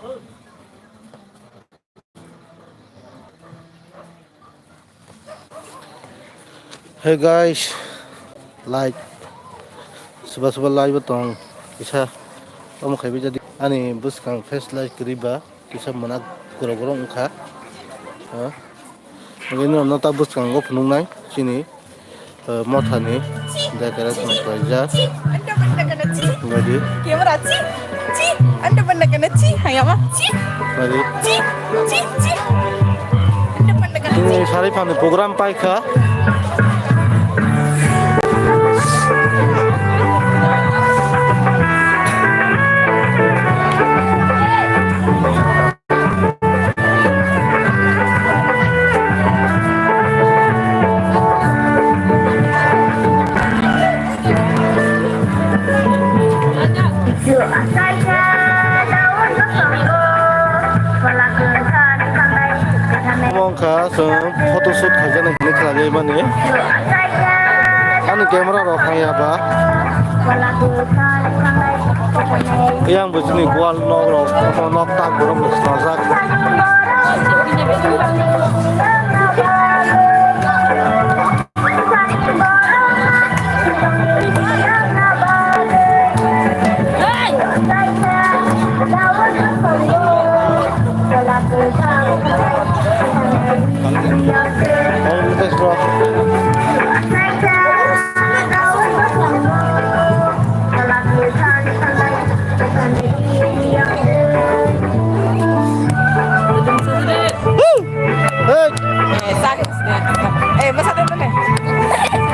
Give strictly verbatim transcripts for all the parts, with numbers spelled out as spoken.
Hey guys, like, soba soba like bo tong kisa, omo khai bijadi ani bwskang face like kwrwi ba kisa mwnakgorok wngkha. Ha? Nini no ta bwskango phunuknai chini, eh, mothani decoration khlaijak. Baidi. Camera chi, chi, anda benda kena chi, hayama chi, baidi. Chi, chi, chi, anda benda kena chi. Chini sari phani program paikha. Omo wngkha chwng photo shoot khaijaknai hinwi khlaiwi mani. Ani camera rok haya ba. Yang bo chini wall nok rok, nok tak borok rok snajak. Hey!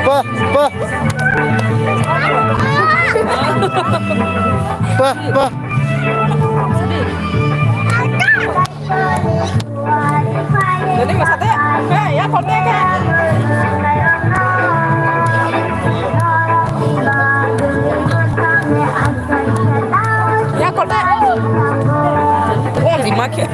Pa, pa. Pa, pa. Jadi masa teh, eh, ya, kote ke. Ya, kote. Oh, di mak ya.